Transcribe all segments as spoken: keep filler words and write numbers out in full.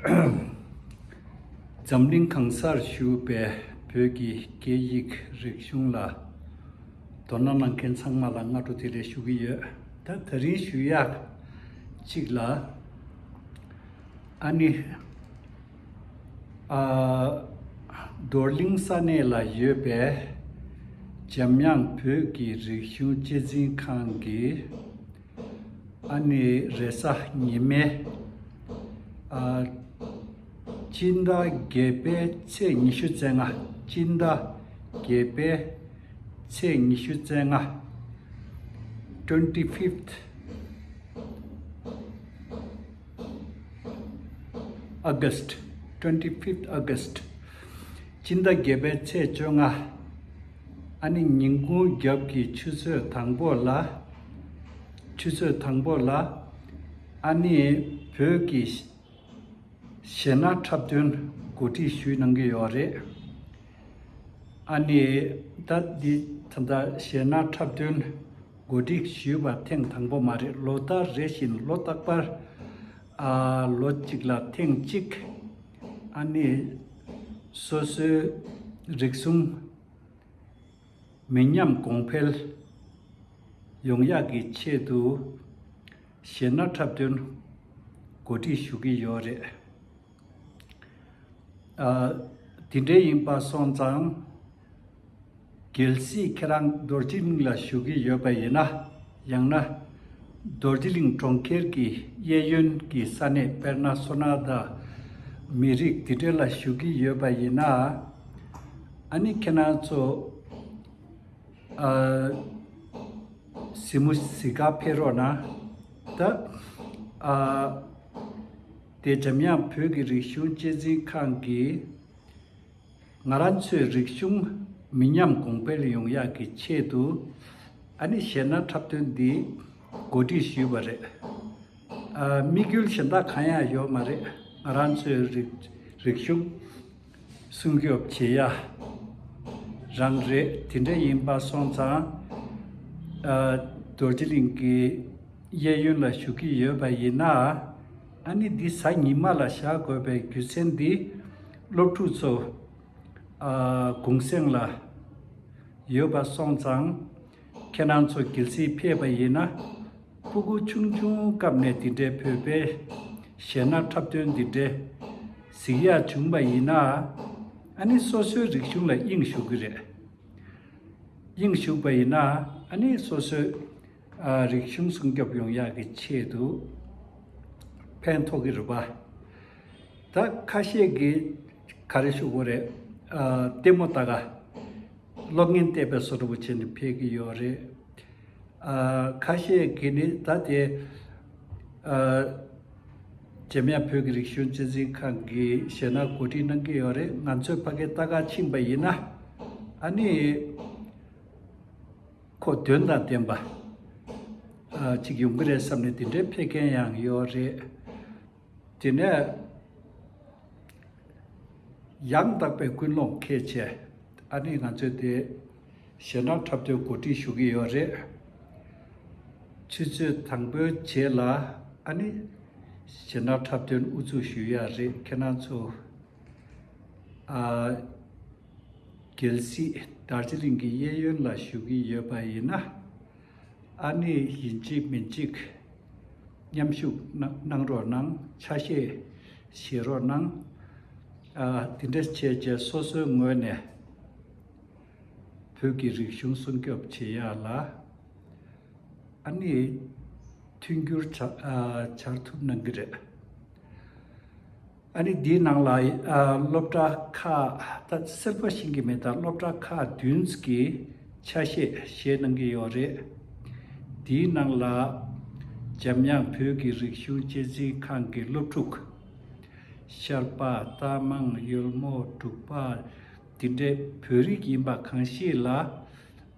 འཛམ་གླིང་གང་སར་བཞུགས་པའི་བོད་ཀྱི་སྐད་ཡིག་རིག་གཞུང་ལ་དོ་སྣང་གནང་མཁན་ཚང་མ་ལ་སྔ་དྲོ་བདེ་ལེགས་ཞུ་གི་ཡོད། ད་དེ་རིང་ཞུ་ཡག་གཅིག་ལ། ཨ་ནི། ཨ། རྡོར་གླིང་ས་གནས་ལ་ཡོད་པའི་འཇམ་དབྱངས་བོད་ཀྱི་རིག་གཞུང་གཅེས་འཛིན་ཁང་གི། ཨ་ནི་རེས་གཟའ་ཉི་མའི། ཨ། སྤྱི་ཟླ་བརྒྱད་པའི་ཚེས་ཉི་ཤུ་རྩ་ལྔ། སྤྱི་ཟླ་བརྒྱད་པའི་ཚེས་ཉི་ཤུ་རྩ་ལྔ། twenty fifth August, twenty fifth August. སྤྱི་ཟླ་བརྒྱད་པའི་ཚེས་བཅོ་ལྔ། ཨ་ནི་ཉིན་གུང་རྒྱབ་ཀྱི་ཆུ་ཚོད་དང་པོ་ལ། ཆུ་ཚོད་དང་པོ་ལ། ཨ་ནི་བོད་ཀྱི་གཞས་སྣ་འཁྲབ་སྟོན་གོ་སྒྲིག་ཞུས་གནང་གི་ཡོད་རེད། ཨ་ནི་ད་འདི་ད་ལྟ་གཞས་སྣ་འཁྲབ་སྟོན་གོ་སྒྲིག་ཞུས་པ་ཐེངས་དང་པོ་མ་རེད། ལོ་ལྟར་རེ་བཞིན་ལོ་རྟག་པར། ཨ། ལོ་གཅིག་ལ་ཐེངས་གཅིག། ཨ་ནི་སོ་སོའི་རིག་གཞུང་མི་ཉམས་གོང་འཕེལ་ཡོང་ཡག་གི་ཆེད་དུ་གཞས་སྣ་འཁྲབ་སྟོན་གོ་སྒྲིག་ཞུ་གི་ཡོད་རེད། ཨ། དེ་འདྲ་ཡིན་པ་སོང་ཙང་། གལ་སྲིད་ཁྱེད་རང་རྡོ་རྗེ་གླིང་ལ་བཞུགས་ཀྱི་ཡོད་པ་ཡིན་ན། ཡང་ན་རྡོ་རྗེ་གླིང་གྲོང་ཁྱེར་གྱི་གཡས་གཡོན་གྱི་ས་གནས། དཔེར་ན་སོ་ན་དང་མི་རིགས་དེ་འདྲ་ལ་བཞུགས་ཀྱི་ཡོད་པ་ཡིན་ན། ཨ་ནི་ཁྱེད་རང་ཚོ། ཨ། གཟིགས་མོ་གཟིགས་གར་ཕེབས་རོགས་གནང་། ད། ཨ། དེ་འཇམ་དབྱངས་བོད་ཀྱི་རིག་གཞུང་གཅེས་འཛིན་ཁང་གིས་ང་རང་ཚོའི་རིག་གཞུང་མི་ཉམས་གོང་འཕེལ་ཡོང་ཡག་གི་ཆེད་དུ། ཨ་ནི་གཞས་སྣ་འཁྲབ་སྟོན་འདི་གོ་སྒྲིག་ཞུས་པ་རེད། ཨ། དམིགས་ཡུལ་གཞན་དག་གང་ཡང་ཡོད་མ་རེད། ང་རང་ཚོའི་རིག་རིག་གཞུང་སྲུང་སྐྱོབ་བྱེད་ཡ་རང་རེད། དེ་འདྲ་ཡིན་པ་སོང་ཙང་། ཨ། རྡོ་རྗེ་གླིང་གི་གཡས་གཡོན་ལ་བཞུགས་ཀྱི་ཡོད་པ་ཡིན་ན། ཨ་ནི་འདི་གཟའ་ཉི་མ་ལ་བཞག་དགོས་པའི་རྒྱུ་མཚན་འདི། སློབ་ཕྲུག་ཚོ། ཨ། གུང་སེང་ལ་ཡོད་པ་སོང་ཙང་། ཁྱེད་རང་ཚོ་གལ་སྲིད་ཕེབས་པ་ཡིན་ན། ཕྲུ་གུ་ཆུང་ཆུང་སྐབས་ནས་འདི་འདྲའི་བོད་པའི་གཞས་སྣ་འཁྲབ་སྟོན་འདི་འདྲའི་གཟིགས་ཡག་བྱུང་པ་ཡིན་ན། ཨ་ནི་སོ་སོའི་རིག་གཞུང་ལ་དབྱིངས་ཞུགས་ཀྱི་རེད། དབྱིངས་ཞུགས་པ་ཡིན་ན། ཨ་ནི་སོ་སོའི། ཨ། རིག་གཞུང་སྲུང་སྐྱོབ་ཡོང་ཡག་གི་ཆེད་དུ་ཕན་ཐོགས་ཀྱི་རེད་པ། ད་ཁ་ཤས་ཀྱིས་ག་རེ་ཞུ་དགོས་རེད། ཨ། ལྟད་མོ་ལྟ་ག་གློག་བརྙན་བལྟས་པའི་བཟོ་འདྲ་པོ་བྱས་ནས་ཕེབས་ཀྱི་ཡོད་རེད། ཨ། ཁ་ཤས་ཀྱིས་ནི་ད་དེ། ཨ། འཇམ་དབྱངས་བོད་ཀྱི་རིག་གཞུང་གཅེས་འཛིན་ཁང་གིས་གཞས་སྣ་གོ་སྒྲིག་གནང་གི་ཡོད་རེད། ང་ཚོས་ཕ་གིར་ལྟ་ག་ཕྱིན་པ་ཡིན་ན། ཨ་ནི་ཁོ་དོན་དང་ལྡན་པ། ཨ། ཅིག་ཡོང་གི་རེད་བསམ་ནས་དེ་འདྲའི་ཕེབས་མཁན་ཡང་ཡོད་རེད། དེ་ནས་ཡང་དག་པའི་ཀུན་སློང་འཁྱེར་བྱས། ཨ་ནི་ང་ཚོས་དེ་གཞས་སྣ་འཁྲབ་སྟོན་གོ་སྒྲིག་ཞུ་གི་ཡོད་རེད། ཆུ་ཚོད་དང་པོའི་རྗེས་ལ་ཨ་ནི་གཞས་སྣ་འཁྲབ་སྟོན་དབུ་འཛུགས་ཞུ་ཡ་རེད། ཁྱེད་རང་ཚོ། ཨ། གལ་སྲིད་རྡོ་རྗེ་གླིང་གི་གཡས་གཡོན་ལ་བཞུགས་ཀྱི་ཡོད་པ་ཡིན་ན། ཨ་ནི་ཡིན་གཅིག་མིན་གཅིག་མཉམ་ཞུགས་གནང་གནང་རོགས་གནང་། ཆ་ཤས་བཞེས་རོགས་གནང་། ཨ། དེ་འདྲ་བྱས་བྱས་སོ་སོའི་ངོས་ནས་བོད་ཀྱི་རིག་གཞུང་སྲུང་སྐྱོབ་བྱེད་ཡ་ལ། ཨ་ནི་མཐུན་འགྱུར་བྱ་ཨ་བྱར་ཐུབ་གནང་གི་རེད། ཨ་ནི་འདིའི་ནང་ལ་ཨ་སློབ་གྲྭ་ཁག་ད་གསལ་པོ་ཤེས་ཀྱི་མེད། ད་སློབ་གྲྭ་ཁག་བདུན་གྱི་ཆ་ཤས་བཞེས་གནང་གི་ཡོད་རེད། འདིའི་ནང་ལ་འཇམ་དབྱངས་བོད་ཀྱི་རིག་གཞུང་གཅེས་འཛིན་ཁང་གི་སློབ་ཕྲུག་ཤར་པ། རྟ་མང་། ཡོལ་མོ། འབྲུག་པ། འདི་འདྲའི་བོད་རིགས་ཡིན་པ་གང་ཞིག་ལ།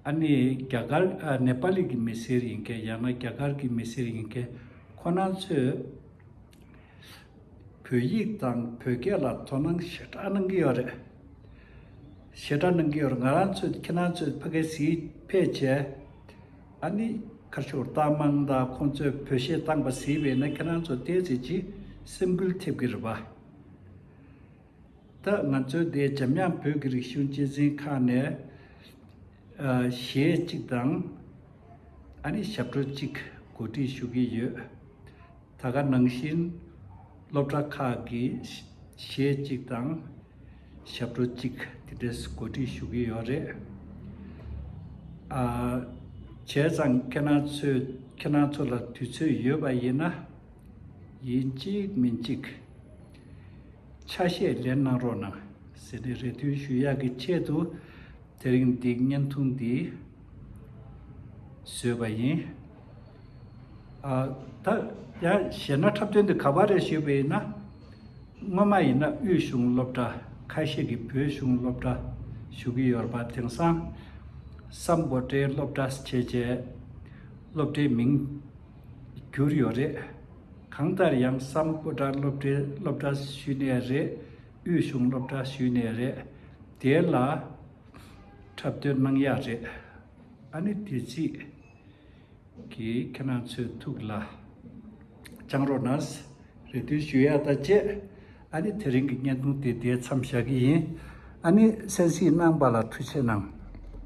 ཨ་ནི་རྒྱ་གར་ཨ་ནེ་པ་ལི་གི་མི་སེར་ཡིན་མཁན། ཡང་ན་རྒྱ་གར་གྱི་མི་སེར་ཡིན་མཁན་ཁོ་རང་ཚོས་བོད་ཡིག་དང་བོད་སྐད་ལ་དོ་སྣང་ཞེ་དྲག་གནང་གི་ཡོད་རེད། ཞེ་དྲག་གནང་གི་ཡོད་རེད། ང་རང་ཚོས་ཁྱེད་རང་ཚོས་ཕ་གིར་གཟིགས་ཕེབས་བྱས། ཨ་ནི་ཁ་ཤོར་རྟ་མང་དང་ཁོང་ཚོས་བོད་གཞས་བཏང་པ་གཟིགས་པས་ན། ཁྱེད་རང་ཚོ་ཏོག་ཙམ་ཅིག་སེམས་འགུལ་ཐེབས་ཀྱི་རེད་པ། ད་ང་ཚོའི་འདི་འཇམ་དབྱངས་བོད་ཀྱི་རིག་གཞུང་གཅེས་འཛིན་ཁང་ནས་ཨ་གཞས་གཅིག་དང་ཨ་ནི་ཞབས་བྲོ་གཅིག་གོ་སྒྲིག་ཞུ་གི་ཡོད། ད་ག་ནང་བཞིན་སློབ་གྲྭ་ཁག་གི་གཞས་གཅིག་དང་ཞབས་བྲོ་གཅིག་དེ་འདྲས་གོ་སྒྲིག་ཞུ་གི་ཡོད་རེད། ཨ་བྱས་ཙང་ཁྱེད་རང་ཚོས་ཁྱེད་རང་ཚོ་ལ་དུས་ཚོད་ཡོད་པ་ཡིན་ན། ཡིན་གཅིག་མིན་གཅིག་ཆ་ཤས་ལེན་གནང་རོགས་གནང་ཟེར་ནས་རེ་འདུན་ཞུ་ཡག་གི་ཆེད་དུ་དེ་རིང་འདི་བརྙན་ཐུང་འདི་བཟོས་པ་ཡིན། ཨ་ད་ཡང་གཞས་སྣ་འཁྲབ་སྟོན་འདི་ག་པར་རེད་ཞུས་པ་ཡིན་ན། སྔོན་མ་ཡིན་ན་དབུས་གཞུང་སློབ་གྲྭ་ཁ་ཤས་ཀྱིས་བོད་གཞུང་སློབ་གྲྭ་ཞུ་གི་ཡོད་རེད་པ། དེང་སང་སམ་བྷོ་ཊའི་སློབ་གྲྭ་བྱས་བྱས་སློབ་གྲྭའི་མིང་བསྒྱུར་ཡོད་རེད། གང་ལྟར་ཡང་སམ་བྷོ་ཊ་སློབ་གྲྭའི་སློབ་གྲྭ་ཞུས་ནའི་རེད། དབུས་གཞུང་སློབ་གྲྭ་ཞུས་ནའི་རེད། དེ་ལ་འཁྲབ་སྟོན་གནང་ཡག་རེད། ཨ་ནི་དེ་རྩིས་ཀྱིས་ཁྱེད་རང་ཚོའི་ཐུགས་ལ་བཅངས་རོགས་གནང་། རེ་འདུན་ཞུ་ཡག་དང་བཅས། ཨ་ནི་དེ་རིང་གི་བརྙན་ཐུང་དེ་འདིར་མཚམས་བཞག་གི་ཡིན། ཨ་ནི་གསན་གཟིགས་གནང་བ་ལ་ཐུགས་རྗེ་གནང་།